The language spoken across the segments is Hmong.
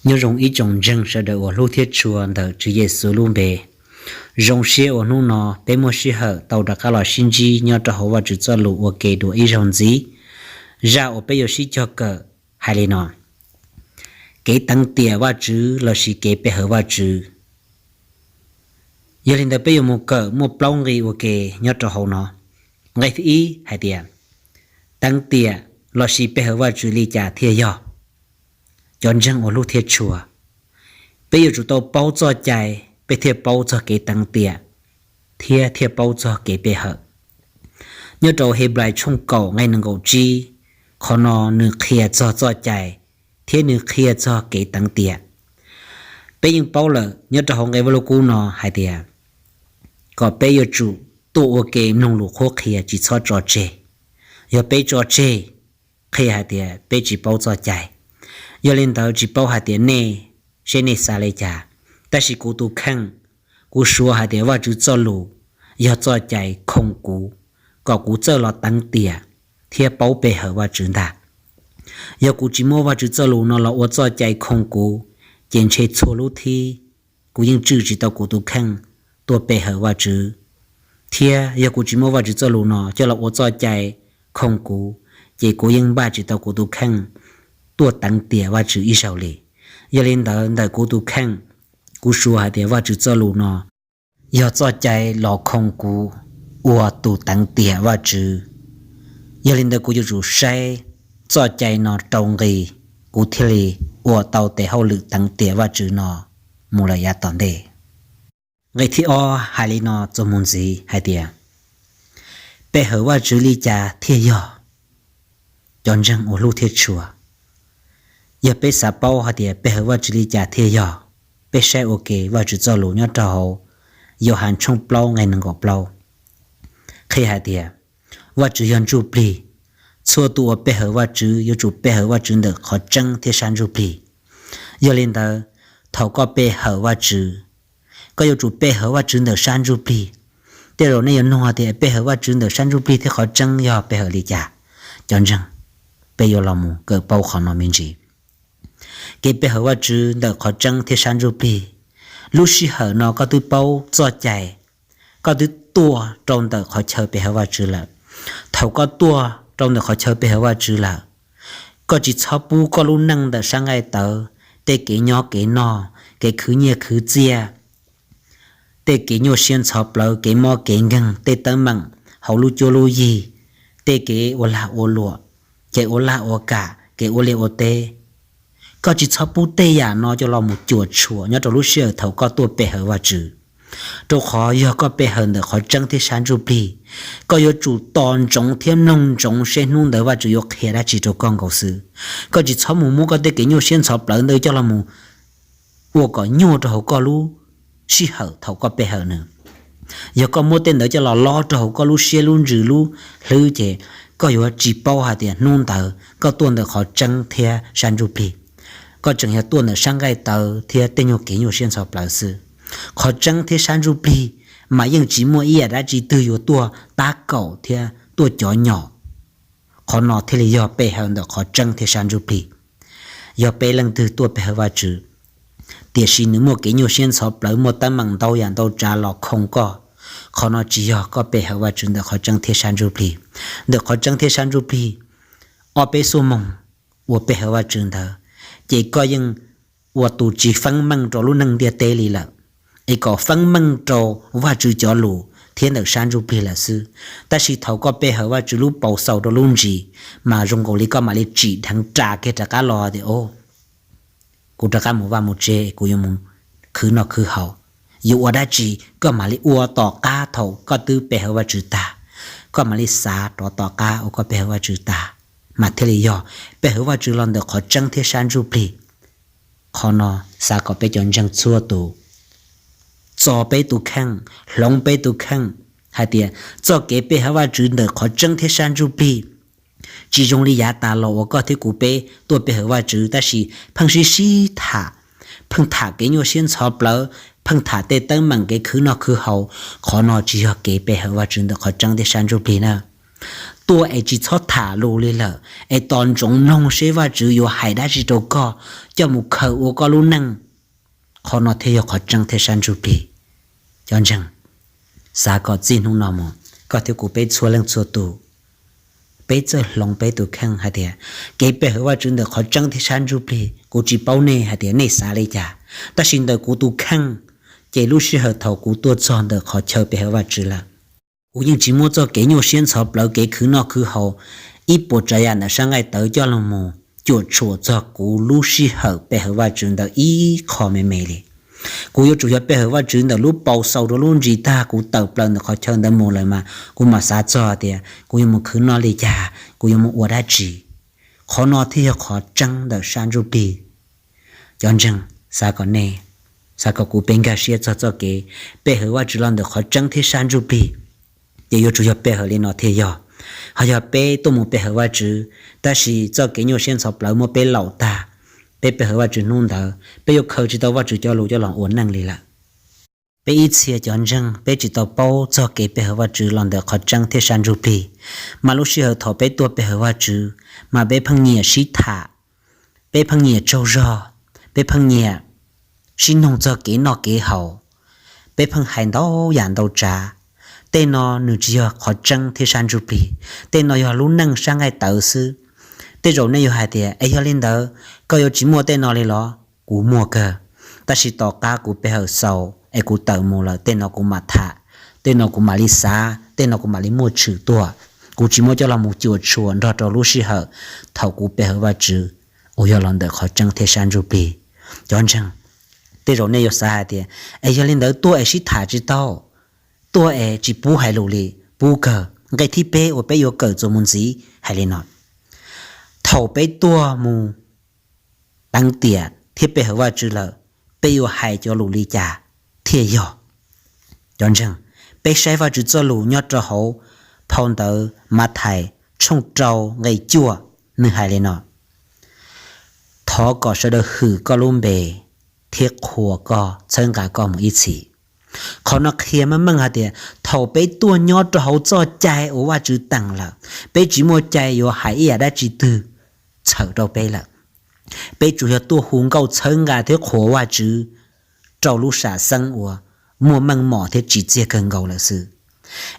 Nyob zoo ib tsoom ntseeg sawv daws uas hlub thiab tshua ntawm Tswv Yexus lub npe. Zoo siab uas hnub no peb muaj sij hawm tau rov qab los sib ntsib nyob rau hauv Vajtswv txoj lus ua ke dua ib zaug ntxiv. Zaj uas peb yuav sib cog kawm hais li no: Kev teev tiam Vajtswv lossis kev pe hawm Vajtswv. Yog li ntawd peb yuav mus kawm muaj plaub nqi ua ke nyob rau hauv no. Nqe thib ib hais tias, teev tiam lossis pe hawm Vajtswv li cas thiaj yog? Cov ntseeg uas hlub thiab tshua, peb yuav tsum tau paub txoj cai, peb thiaj paub txog kev teev tiam, thiab thiaj paub txog kev pe hawm. Nyob rau Henplais tshooj kaum nqe nees nkaum tsib, qhov no nws qhia txog txoj cai, thiab nws qhia txog kev teev tiam. Peb yeej paub lawm nyob rau hauv nqe Vaj Lug Kub no hais tias, kom peb yuav tsum tuaj ua ke mloog lus qhuab qhia, tsis txhob tso tseg. Yog peb tso tseg, qhia hais tias peb tsis paub txoj cai. Yog li ntawd tsis paub hais tias nej, seb nej xav li cas. Tab sis kuv tus kheej, kuv suav hais tias Vajtswv txoj lus yog txoj cai khoom kuv, kom kuv txawj los teev tiam thiab paub pe hawm Vajtswv ntag. Yog kuv tsis muab Vajtswv txoj lus no los ua txoj cai khoom kuv, ces ntshe txhua lub thib kuv yeej tswj tsis tau kuv tus kheej tuaj pe hawm Vajtswv. Thiab yog kuv tsis muab Vajtswv txoj lus no coj los ua txoj cai khoom kuv, ces kuv yeej npaj tsis tau kuv tus kheej tuaj teev tiam Vajtswv ib zaug li. Yog li ntawd ntawm kuv tus kheej, kuv suav hais tias Vajtswv txoj lus no yog txoj cai los khoom kuv ua tus teev tiam Vajtswv. Yog li ntawd kuv yuav tsum saib txoj cai no rau nqi, kuv thiaj li ua tau tes hauj lwm teev tiam Vajtswv no mus lawm yav tom ntej. Nqe thib ob hais li no txuas mus ntxiv hais tias, pe hawm Vajtswv li cas thiaj yog? Cov ntseeg uas hlub thiab tshua, yog peb xav paub hais tias pe hawm Vajtswv li cas thiaj yog, peb saib ua ke Vajtswv txoj lus nyob rau hauv Yauhas tshooj plaub nqe nees nkaum plaub qhia hais tias, Vajtswv yog ntsuj plig. Txhua tus uas pe hawm Vajtswv yuav tsum pe hawm Vajtswv ntawm qhov tseeb thiab sab ntsuj plig. Yog li ntawd, thaum koj pe hawm Vajtswv, koj yuav tsum pe hawm Vajtswv ntawm sab ntsuj plig. Tej zaum nej yuav nug tias pe hawm Vajtswv ntawm sab ntsuj plig thiab qhov tseeb yog pe hawm li cas? Cov ntseeg, peb yuav los mus kawm paub qhov no me ntsis. Kev pe hawm Vajtswv ntawm qhov tseeb thiab sab ntsuj plig, lub sij hawm no koj twb paub txoj cai, koj twb tuaj rau ntawm qhov chaw pe hawm Vajtswv lawm. Thaum koj tuaj rau ntawm qhov chaw pe hawm Vajtswv lawm, koj tsis txhob pub koj lub neej ntawm sab nqaij tawv, tej kev nyob kev noj, kev khwv nyiaj khwv txiaj, tej kev nyuaj siab ntxhov plawv, kev mob kev nkeeg, tej teeb meem hauv lub cuab lub yig, tej kev ua lag ua luam, kev ua laj ua kam, kev ua liaj ua teb. Koj tsis txhob pub tej yam no coj los mus cuam tshuam nyob rau lub sij hawm thaum koj tuaj pe hawm Vajtswv. Rau qhov yog koj pe hawm ntawm qhov tseeb thiab sab ntsuj plig, koj yuav tsum tos ntsoov thiab mloog ntsoov seb hnub ntawd Vajtswv yuav qhia dab tsi rau koj nkaus xwb. Koj tsis txhob mus muab koj tej kev nyuaj siab ntxhov plawv ntawd coj los mus ua kom nyuaj rau hauv koj lub sij hawm thaum koj pe hawm nws. Yog koj muab tej ntawd coj los lob rau hauv koj lub siab lub ntsws lub hlwb ces koj yuav tsis paub hais tias hnub ntawd koj tuaj ntawm qhov tseeb thiab sab ntsuj plig. Koj tseem yog tuaj ntawm sab nqaij tawv thiab tej nyuag kev nyuaj siab ntxhov plawv xwb. Qhov tseeb thiab sab ntsuj plig mas yeej tsis muaj ib yam dab tsi twg yuav tuaj tab kaum thiab tuaj cov nyom. Qhov no thiaj li yog pe hawm ntawm qhov tseeb thiab sab ntsuj plig. Yog peb leej twg tuaj pe hawm Vajtswv, tiam sis nws muaj kev nyuaj siab ntxhov plawv, muaj teeb meem ntau yam ntau tsav los khoom koj, qhov no tsis yog koj pe hawm Vajtswv ntawm qhov tseeb thiab sab ntsuj plig. Ntawm qhov tseeb thiab sab ntsuj plig, ob peb xuab moos uas pe hawm Vajtswv ntawd, ces koj yeej ua tus tsis feeb meej rau lub neej ntiaj teb li lawm, es kom feeb meej rau Vajtswv cov lus thiab ntawm sab ntsuj plig lawm xwb. Tab sis thaum koj pe hawm Vajtswv lub paus xaus rau lub ntsis, mas zoo nkaus li koj mam li tsim dheev ras kiag rov qab los tias, o, kuv rov qab mus vaj mus tsev, kuv yuav mus khwv noj khwv haus, yuav ua dab tsi koj mam li ua tom qab thaum koj twb pe hawm Vajtswv tag. Koj mam li xav rov tom qab uas koj pe hawm Vajtswv tag, mas thiaj li yog pe hawm Vajtswv los ntawm qhov tseeb thiab sab ntsuj plig. Qhov no xav kom peb cov ntseeg txhua tus txo peb tus kheej, hloov peb tus kheej hais tias txoj kev pe hawm Vajtswv ntawm qhov tseeb thiab sab ntsuj plig tsis zoo li yav tas los uas koj thiab kuv peb tuaj pe hawm Vajtswv tab sis pheej sib sib tham, pheej tham kev nyuaj siab ntxhov plawv, pheej tham tej teeb meem kev khwv noj khwv haus. Qhov no tsis yog kev pe hawm Vajtswv ntawm qhov tseeb thiab sab ntsuj plig na. tuaj es tsis txhob tham lus li lawm, es tos ntsoov mloog seb Vajtswv yuav hais dab tsi rau koj, coj mus khaws ua koj lub neej. Qhov no thiaj yog qhov tseeb thiab sab ntsuj plig. Cov ntseeg, xav kom txij hnub no mus, koj thiab kuv peb txhua leej txhua tus, peb txawj hloov peb tus kheej hais tias kev pe hawm Vajtswv ntawm qhov tseeb thiab sab ntsuj plig. Kuv tsis paub nej hais tias nej xav li cas, tab sis ntawm kuv tus kheej, ces lub sij hawm thaum kuv tuaj txog ntawm qhov chaw pe hawm Vajtswv lawm, kuv yeej tsis muab txoj kev nyuaj siab ntxhov plawv, kev khwv noj khwv haus, ib puas tsav yam ntawm sab nqaij tawv coj los mus cuam tshuam txog kuv lub sij hawm pe hawm Vajtswv ntawm ib qho me me li. Kuv yuav tsum yog pe hawm Vajtswv ntawm lub paus xaus rau lub ntsis tag, kuv tawm plaws ntawm qhov chaw ntawd mus lawm mas kuv mam xav txog tias kuv yuav mus khwv noj li cas, kuv yuav mus ua dab tsi. Qhov no thiaj yog qhov tseeb ntawm sab ntsuj plig. Cov ntseeg, xav kom nej, xav kom kuv peb nkag siab txog txoj kev pe hawm Vajtswv los ntawm qhov tseeb thiab sab ntsuj plig, ces yuav tsum yog pe hawm li no thiaj yog. Ho yog peb tuaj mus pe hawm Vajtswv, tab sis txoj kev nyuaj siab ntxhov plawv muab peb laum tag, peb pe hawm Vajtswv hnub ntawd peb yuav khaws tsis tau Vajtswv cov lus coj los ua neej li lawm. Peb ib txhia cov ntseeg peb tsis tau paub txog kev pe hawm Vajtswv los ntawm qhov tseeb thiab sab ntsuj plig, mas lub sij hawm thaum peb tuaj pe hawm Vajtswv, mas peb pheej nyiam sib tham, peb pheej nyiam tsaug zog, peb pheej nyiam sib noog txog kev noj kev haus, peb pheej hais ntau yam ntau tsav. Tej no nws tsis yog qhov tseeb thiab sab ntsuj plig, tej no yog lub neej sab nqaij tawv xwb. Tej zaum nej yuav hais tias, es yog li ntawd koj yuav tsis muaj tej no li los? Kuv muaj kawg, tab sis tom qab kuv pe hawm xaus es kuv tawm mus lawm, tej no kuv mam tham, tej no kuv mam li xav, tej no kuv mam li muaj tshwm tuaj. Kuv tsis muab coj los mus cuam tshuam nrog rau lub sij hawm thaum kuv pe hawm Vajtswv uas yog los ntawm qhov tseeb thiab sab ntsuj plig. Cov ntseeg, tej zaum nej yuav xav hais tias, es yog li ntawd tuaj es sib tham tsis tau, tuaj es tsis pub hais lus li. Pub kawg. Nqe thib peb uas peb yuav kawm txuas mus ntxiv hais li no: Thaum peb tuaj mus teev tiam thiab pe hawm Vajtswv lawm, peb yuav hais cov lus li cas thiaj yog? Cov ntseeg, peb saib Vajtswv txoj lus nyob rau hauv phau ntawv Mathais tshooj rau nqe cuaj, nws hais li no: Thov kom sawv daws hwm koj lub npe thiab qhuas koj, txhawb nqa koj mus ib txhis. Qhov no qhia meej meej hais tias thaum peb tuaj nyob rau hauv txoj cai uas Vajtswv teem lawm, peb tsis muaj cai yuav hais ib yam dab tsi twg txhawm rau peb lawm. Peb tsuas yog tuaj hu nkauj txhawb nqa thiab qhuas Vajtswv rau lub sam xeeb uas muaj meej mom thiab tsim txiaj kawg nkaus lawm xwb.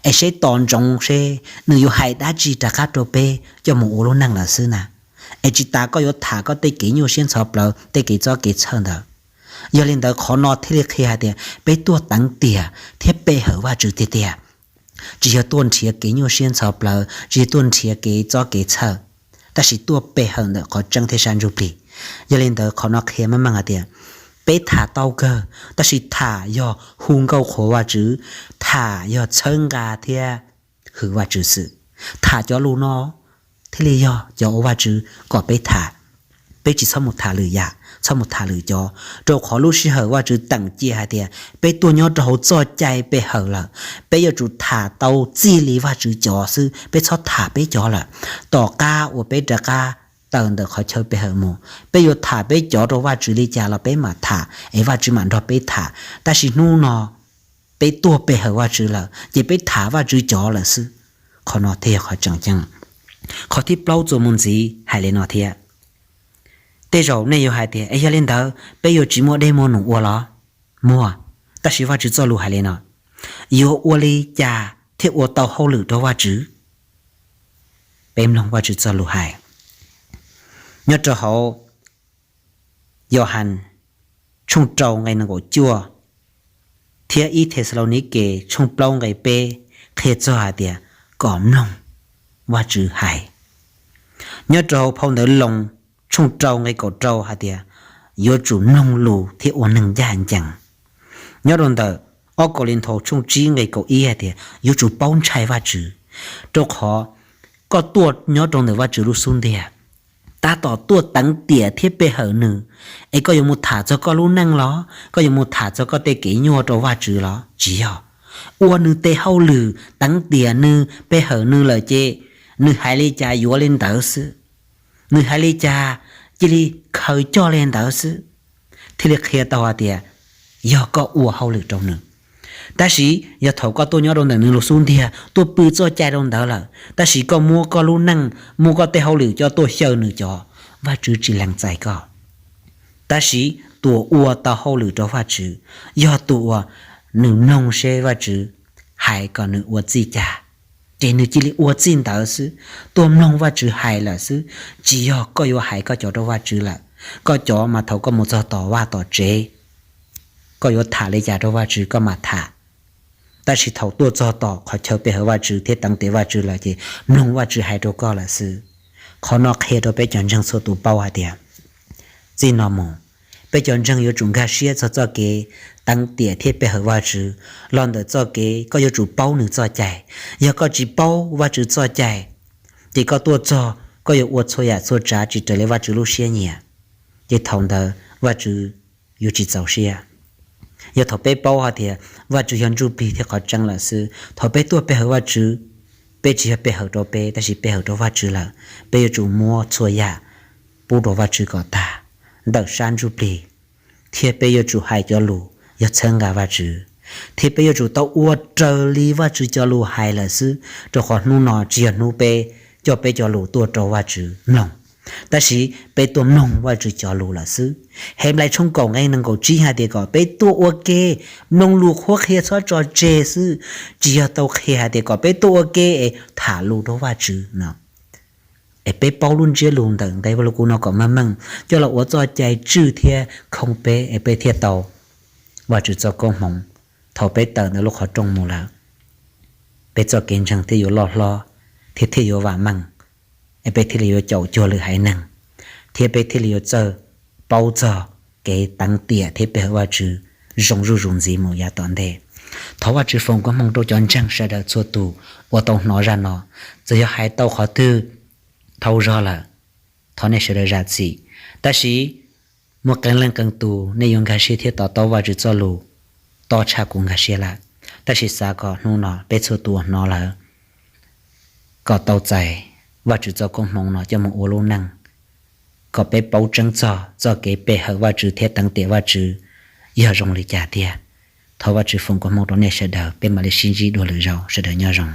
Es seb tos ntsoov seb nws yuav hais dab tsi rov qab rau peb coj mus ua lub neej lawm xwb na. Es tsis tas koj yuav tham koj tej kev nyuaj siab ntxhov plawv, tej kev txob kev txhawj ntawd. Yog li ntawd qhov no thiaj li qhia hais tias peb tuaj teev tiam thiab pe hawm Vajtswv tiag tiag, tsis yog tuaj nrhiav kev nyuaj siab ntxhov plawv, tsis yog tuaj nrhiav kev txob kev txhawj, tab sis tuaj pe hawm ntawm qhov tseeb thiab sab ntsuj plig. Yog li ntawd qhov no qhia meej meej hais tias peb tham tau kawg, tab sis tham yog hu nkauj qhuas Vajtswv, tham yog txhawb nqa thiab hwm Vajtswv xwb. Tham cov lus no thiaj li yog cov uas Vajtswv kom peb tham. Peb tsis txhob mus tham lwm yam, txhob mus tham lwm cov, rau qhov lub sij hawm Vajtswv teem cia hais tias peb tuaj nyob rau hauv txoj cai pe hawm lawm, peb yuav tsum tham tau txij li Vajtswv cov xwb, peb txhob tham peb cov lawm. Tom qab uas peb rov qab tawm ntawm qhov chaw pe hawm mus, peb yuav tham peb cov rau Vajtswv li cas los peb mam tham es Vajtswv mam nrog peb tham. Tab sis hnub no peb tuaj pe hawm Vajtswv lawm ces peb tham Vajtswv cov lawm xwb. Qhov no thiaj yog qhov tseem ceeb. Qhov thib plaub txuas mus ntxiv hais li no thiab. Tej zaum nej yuav hais tias, es yog li ntawd peb yuav tsis muaj dej muaj num ua los? Muaj, tab sis Vajtswv txoj lus hais li no: Yuav ua li cas thiaj ua tau hauj lwm rau Vajtswv? Peb mloog Vajtswv txoj lus hais nyob rau hauv Yauhas tshooj rau nqe nees nkaum cuaj thiab ib Thexalaunikes tshooj plaub nqe peb qhia txog hais tias kom mloog Vajtswv hais. Nyob rau hauv phau ntawv Loos tshooj rau nqe kaum rau hais tias yuav tsum mloog lus thiab ua neeg ncaj ncees. Nyob rau ntawm ob Kauleethaus tshooj tsib nqe kaum ib hais tias yuav tsum paub ntshai Vajtswv, rau qhov koj tuaj nyob rau ntawm Vajtswv lub xub ntiag, tab tom tuaj teev tiam thiab pe hawm nws, es koj yuav mus tham txog koj lub neej los? Koj yuav mus tham txog koj tej kev nyuaj rau Vajtswv los? Tsis yog. Ua nws tes hauj lwm, teev tiam nws, pe hawm nws lawm ces nws hais li cas yuav li ntawd xwb. Nws hais li cas cia li khaws coj li ntawd xwb, thiaj li qhia tau hais tias yog koj ua hauj lwm rau nws. Tab sis yog thaum koj tuaj nyob rau ntawm nws lub xub ntiag, tuaj pw txoj cai rau ntawd lawm, tab sis koj muab koj lub neej, muab koj tej hauj lwm coj tuaj xyaw nws cov, Vajtswv tsis lees txais koj. Tab sis tus uas ua tau hauj lwm rau Vajtswv yog tus uas nws mloog seb Vajtswv hais kom nws ua txij cas, ces nws cia li ua txij ntawd xwb, tuaj mloog Vajtswv hais lawm xwb. Tsis yog koj yuav hais koj cov rau Vajtswv lawm. Koj cov mas thaum koj mus txog tom vaj tom tsev, koj yuav tham li cas rau Vajtswv koj mam tham. Tab sis thaum tuaj txog tom qhov chaw pe hawm Vajtswv thiab teev tiam Vajtswv lawm ces mloog Vajtswv hais rau koj lawm xwb. Qhov no qhia rau peb cov ntseeg txhua tus paub hais tias txij no mus, peb cov ntseeg yuav tsum nkag siab txog txoj kev teev tiam thiab pe hawm Vajtswv los ntawm txoj kev koj yuav tsum paub nws txoj cai. Yog koj tsis paub Vajtswv txoj cai, ces koj tuaj txog koj yuav ua txhua yam txhua tsav tsis raws li Vajtswv lub siab nyiam, ces thaum ntawd Vajtswv yuav tsis txaus siab. Yog thaum peb paub hais tias Vajtswv yog ntsuj plig thiab qhov tseeb lawm xwb, thaum peb tuaj pe hawm Vajtswv, peb tsis yog pe hawm rau peb tab sis pe hawm rau Vajtswv lawm, peb yuav tsum muab txhua yam pub rau Vajtswv kom tag. Ntawm sab ntsuj plig, thiab peb yuav tsum hais cov lus yog txhawb nqa Vajtswv, thiab peb yuav tsum tau ua raws li Vajtswv cov lus hais lawm xwb, rau qhov hnub no tsis yog hnub peb coj peb cov lus tuaj rau Vajtswv mloog, tab sis peb tuaj mloog Vajtswv cov lus lawm xwb. Henplais tshooj kaum nqe nees nkaum tsib hais tias kom peb tuaj ua ke, mloog lus qhuab qhia txhob tso tseg xwb, tsis yog tau qhia hais tias kom peb tuaj ua ke es tham lus rau Vajtswv no. Es peb paub lub ntsiab lus ntawm nqe Vajluskub no kom meej meej coj los ua txoj cai tswj thiab khoo peb es peb thiaj tau Vajtswv txoj koob hmoov. Thaum peb tawm ntawm lub qhov rooj mus lawm, peb txoj kev ntseeg thiaj yuav loj hlob thiab thiaj yuav vam meej, es peb thiaj li yuav caum cuag lwm haiv neeg, thiab peb thiaj li yuav txawj paub txog kev teev tiam thiab pe hawm Vajtswv zoo zuj zus ntxiv mus yav tom ntej. Thov Vajtswv foom koob hmoov rau cov ntseeg sawv daws txhua tus uas tau hnov zaj no. Txawm yog hais tau qhov twg tau zog lawm, thov nej sawv daws zam txim. Tab sis muaj qee leej qee tus nej yuav nkag siab thiab to taub Vajtswv txoj lus tob tshaj kuv nkag siab lawm. Tab sis xav kom hnub no peb txhua tus uas hnov lawm kom tau txais Vajtswv txoj koob hmoov no coj mus ua lub neej, kom peb paub tseeb txog txoj kev pe hawm Vajtswv thiab teev tiam Vajtswv yog zoo li cas tiag. Thov Vajtswv foom koob hmoov rau nej sawv daws, peb mam li sib ntsib dua lwm zaus, sawv daws nyob zoo.